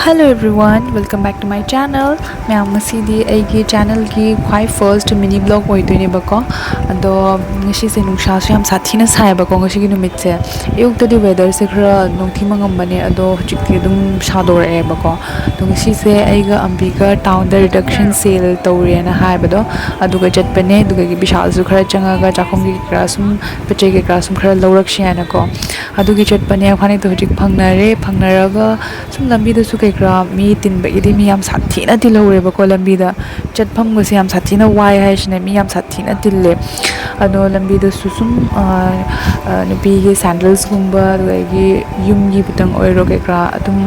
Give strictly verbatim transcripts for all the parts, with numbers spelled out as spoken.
Hello everyone, welcome back to my channel. ꯃꯌꯥꯝ, ꯉꯁꯤꯗꯤ ꯑꯩꯒꯤ ꯆꯦꯅꯦꯜꯒꯤ ꯈ꯭ꯋꯥꯏ ꯐꯥꯔꯁ ꯃꯤꯅꯤ ꯕ꯭ꯂꯣꯛ ꯑꯣꯏꯗꯣꯏꯅꯦꯕꯀꯣ꯫ ꯑꯗꯣ ꯉꯁꯤꯁꯦ ꯅꯨꯡꯁꯥꯁꯨ ꯌꯥꯝ ꯁꯥꯊꯤꯅ ꯁꯥꯏꯌꯦꯕꯀꯣ ꯉꯁꯤꯒꯤ ꯅꯨꯃꯤꯠꯁꯦ꯫ ꯑꯌꯨꯛꯇꯗꯤ ꯋꯦꯗꯔꯁꯦ ꯈꯔ ꯅꯣꯡꯊꯤ ꯃꯪꯉꯝꯕꯅꯦ, ꯑꯗꯣ ꯍꯧꯖꯤꯛꯇꯤ ꯑꯗꯨꯝ ꯁꯥꯗꯣꯔꯛꯑꯦꯕꯀꯣ꯫ ꯑꯗꯣ ꯉꯁꯤꯁꯦ ꯑꯩꯒ ꯑꯝꯕꯤꯒ ꯇꯥꯎꯟꯗ ꯔꯤꯗꯛꯁꯟ ꯁꯦꯜ ꯇꯧꯔꯦꯅ ꯍꯥꯏꯕꯗꯣ, ꯑꯗꯨꯒ ꯆꯠꯄꯅꯦ꯫ ꯑꯗꯨꯗꯒꯤ ꯕꯤꯁꯥꯜꯁꯨ ꯈꯔ ꯆꯪꯉꯒ ꯆꯥꯛꯈꯨꯝꯒꯤ ꯀꯩꯀꯥ ꯁꯨꯝ ꯄꯣꯠ ꯆꯩ ꯀꯩꯀꯥ ꯁꯨꯝ ꯈꯔ ꯂꯧꯔꯛꯁꯤ ꯍꯥꯏꯅꯀꯣ꯫ ꯑꯗꯨꯒꯤ ꯆꯠꯄꯅꯦ꯫ ꯑꯩꯈꯣꯏꯅꯤꯗꯣ ꯍꯧꯖꯤꯛ ꯐꯪꯅꯔꯦ꯫ ꯐꯪꯅꯔꯒ ꯁꯨꯝ ꯂꯝꯕꯤꯗꯁꯨ ꯀꯩ ꯀꯔꯥ ꯃꯤ ꯇꯤꯟꯕꯒꯤꯗꯤ ꯃꯤ ꯌꯥꯝ ꯁꯥꯊꯤꯅ ꯇꯤꯜꯍꯧꯔꯦꯕꯀꯣ ꯂꯝꯕꯤꯗ꯫ ꯆꯠꯐꯝꯒꯁꯦ ꯌꯥꯝ ꯁꯥꯊꯤꯅ ꯋꯥꯏ ꯍꯥꯏꯁꯤꯅꯦ, ꯃꯤ ꯌꯥꯝ ꯁꯥꯊꯤꯅ ꯇꯤꯜꯂꯦ꯫ ꯑꯗꯣ ꯂꯝꯕꯤꯗꯁꯨ ꯁꯨꯝ, ꯑ, ꯑ, ꯅꯨꯄꯤꯒꯤ ꯁꯦꯟꯗꯜꯁꯀꯨꯝꯕ, ꯑꯗꯨꯗꯒꯤ ꯌꯨꯝꯒꯤ ꯈꯤꯇꯪ ꯑꯣꯏꯔꯣ ꯀꯩ ꯀꯔꯥ ꯑꯗꯨꯝ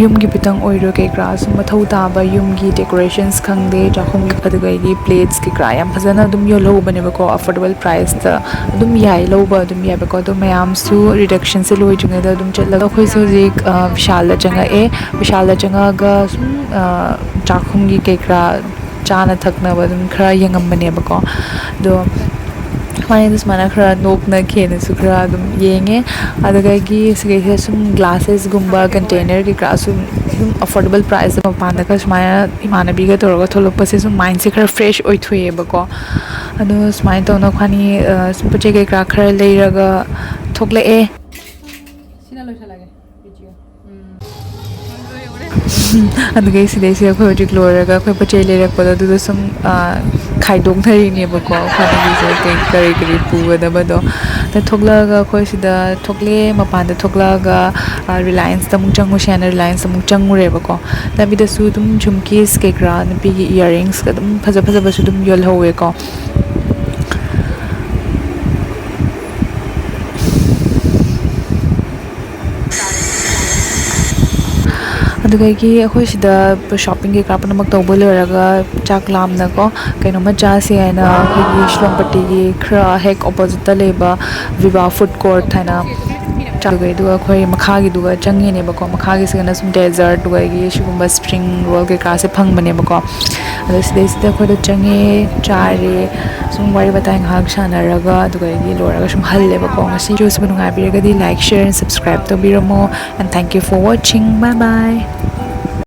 ꯌꯨꯝꯒꯤ ꯈꯤꯇꯪ ꯑꯣꯏꯔꯣ ꯀꯩ ꯀꯔꯥ ꯁꯨꯝ ꯃꯊꯧ ꯇꯥꯕ ꯌꯨꯝꯒꯤ ꯗꯦꯀꯣꯔꯦꯁꯟꯁ ꯈꯪꯗꯦ, ꯆꯥꯛꯈꯨꯝꯒꯤ, ꯑꯗꯨꯗꯒꯤ ꯄ꯭ꯂꯦꯠꯁ ꯀꯩ ꯀꯔꯥ ꯌꯥꯝ ꯐꯖꯅ ꯑꯗꯨꯝ ꯌꯣꯜꯍꯧꯕꯅꯦꯕꯀꯣ, ꯑꯐꯣꯔꯗꯦꯕꯜ ꯄ꯭ꯔꯥꯏꯁꯇ ꯑꯗꯨꯝ ꯌꯥꯏ ꯂꯧꯕ, ꯑꯗꯨꯝ ꯌꯥꯏꯕꯀꯣ꯫ ꯑꯗꯣ ꯃꯌꯥꯝꯁꯨ ꯔꯤꯗꯛꯁꯟꯁꯦ ꯂꯣꯏꯗ꯭ꯔꯤꯉꯩꯗ ꯑꯗꯨꯝ ꯆꯠꯂꯒ ꯑꯩꯈꯣꯏꯁꯦ ꯍꯧꯖꯤꯛ, ꯑ, ꯕꯤꯁꯥꯜꯗ ꯆꯪꯉꯛꯑꯦ꯫ ꯕꯤꯁꯥꯜꯗ ꯆꯪꯉꯛꯑꯒ ꯁꯨꯝ, ꯑ, ꯆꯥꯛꯈꯨꯝꯒꯤ ꯀꯩ ꯀꯔꯥ ꯆꯥꯅ ꯊꯛꯅꯕ ꯑꯗꯨꯝ ꯈꯔ ꯌꯦꯡꯉꯝꯕꯅꯦꯕꯀꯣ꯫ ꯑꯗꯣ ꯃꯥꯏꯗ ꯁꯨꯃꯥꯏꯅ ꯈꯔ ꯅꯣꯛꯅ ꯈꯦꯅꯁꯨ ꯈꯔ ꯑꯗꯨꯝ ꯌꯦꯡꯉꯦ꯫ ꯑꯗꯨꯗꯒꯤ ꯁꯤꯗꯩꯁꯤꯗ ꯁꯨꯝ ꯒ꯭ꯂꯥꯁꯦꯁꯒꯨꯝꯕ, ꯀꯟꯇꯦꯅꯔ ꯀꯩꯀꯥꯁꯨ ꯑꯗꯨꯝ ꯑꯐꯣꯔꯗꯦꯕꯜ ꯄ꯭ꯔꯥꯏꯁꯇ ꯃꯄꯥꯟꯗꯒ ꯁꯨꯃꯥꯏꯅ ꯏꯃꯥꯟꯅꯕꯤꯒ ꯇꯧꯔꯒ ꯊꯣꯛꯂꯛꯄꯁꯦ ꯁꯨꯝ ꯃꯥꯏꯟꯁꯦ ꯈꯔ ꯐ꯭ꯔꯦꯁ ꯑꯣꯏꯊꯣꯛꯑꯦꯕꯀꯣ꯫ ꯑꯗꯣ ꯁꯨꯃꯥꯏꯅ ꯇꯧꯅ ꯑꯩꯈꯣꯏꯅꯤ, ꯑ, ꯁꯨꯝ ꯄꯣꯠ ꯆꯩ ꯀꯩꯀꯥ ꯈꯔ ꯂꯩꯔꯒ ꯊꯣꯛꯂꯛꯑꯦ꯫ ꯁꯤꯅ ꯂꯣꯏꯁꯤꯜꯂꯒꯦ, ꯏꯆꯦ꯫ ꯎꯝ꯫ ꯑꯗꯨꯒ ꯁꯤꯗꯩꯁꯤꯗ ꯑꯩꯈꯣꯏ ꯍꯧꯖꯤꯛ ꯂꯣꯏꯔꯒ ꯑꯩꯈꯣꯏ ꯄꯣꯠ ꯆꯩ ꯂꯩꯔꯛꯄꯗꯣ ꯑꯗꯨꯗ ꯁꯨꯝ, ꯑ, ꯈꯥꯏꯗꯣꯛꯅꯔꯤꯅꯦꯕꯀꯣ, ꯑꯩꯈꯣꯏꯅꯤꯒꯤꯁꯦ ꯀꯩ, ꯀꯔꯤ ꯀꯔꯤ ꯄꯨꯒꯗꯕꯗꯣ꯫ ꯑꯗ ꯊꯣꯛꯂꯛꯑꯒ ꯑꯩꯈꯣꯏ ꯁꯤꯗ ꯊꯣꯛꯂꯛꯑꯦ, ꯃꯄꯥꯟꯗ ꯊꯣꯛꯂꯛꯑꯒ, ꯑ, ꯔꯤꯂꯥꯏꯟꯁꯇ ꯑꯃꯨꯛ ꯆꯪꯉꯨꯁꯦ ꯍꯥꯏꯅ ꯔꯤꯂꯥꯏꯟꯁꯇ ꯑꯃꯨꯛ ꯆꯪꯉꯨꯔꯦꯕꯀꯣ꯫ ꯂꯝꯕꯤꯗꯁꯨ ꯑꯗꯨꯝ ꯖꯨꯝꯀꯤꯁ ꯀꯩꯀꯔꯥ, ꯅꯨꯄꯤꯒꯤ ꯏꯌꯥꯔꯤꯡꯁꯀ ꯑꯗꯨꯝ ꯐꯖ ꯐꯖꯕꯁꯨ ꯑꯗꯨꯝ ꯌꯣꯜꯍꯧꯋꯦꯀꯣ꯫ ꯑꯗꯨꯗꯒꯤ ꯑꯩꯈꯣꯏ ꯁꯤꯗ ꯁꯣꯞꯄꯤꯡ ꯀꯩꯀꯥ ꯄꯨꯝꯅꯃꯛ ꯇꯧꯕ ꯂꯣꯏꯔꯒ ꯆꯥꯛ ꯂꯥꯝꯅꯀꯣ ꯀꯩꯅꯣꯝꯃ ꯆꯥꯁꯦ ꯍꯥꯏꯅ ꯑꯩꯈꯣꯏꯒꯤ ꯁꯤꯂꯣꯡꯄꯇꯤꯒꯤ ꯈꯔ ꯍꯦꯛ ꯑꯣꯄꯣꯖꯤꯠꯇ ꯂꯩꯕ ꯚꯤꯚꯥ ꯐꯨꯗ ꯀꯣꯔꯠ ꯍꯥꯏꯅ ꯆꯥꯔꯨꯔꯦ꯫ ꯑꯗꯨꯒ ꯑꯩꯈꯣꯏ ꯃꯈꯥꯒꯤꯗꯨꯒ ꯆꯪꯉꯦꯅꯦꯕꯀꯣ꯫ ꯃꯈꯥꯒꯤꯁꯤꯒꯅ ꯁꯨꯝ dessert, ꯑꯗꯨꯒ ꯑꯩꯒꯤ ꯁꯤꯒꯨꯝꯕ spring roll ꯀꯩꯀꯥꯁꯦ ꯐꯪꯕꯅꯦꯕꯀꯣ꯫ ꯑꯗꯣ ꯁꯤꯗꯩꯁꯤꯗ ꯑꯩꯈꯣꯏꯗꯣ ꯆꯪꯉꯦ, ꯆꯥꯔꯦ꯫ ꯁꯨꯝ ꯋꯥꯔꯤ ꯋꯥꯇꯥꯏ ꯉꯥꯏꯍꯥꯛ ꯁꯥꯟꯅꯔꯒ ꯑꯗꯨꯒ ꯑꯩꯒꯤ ꯂꯣꯏꯔꯒ ꯁꯨꯝ ꯍꯜꯂꯦꯕꯀꯣ꯫ ꯉꯁꯤ videoꯁꯤꯕꯨ ꯅꯨꯡꯉꯥꯏꯕꯤꯔꯒꯗꯤ like, share and subscribe ꯇꯧꯕꯤꯔꯝꯃꯣ꯫ And thank you for watching. Bye bye.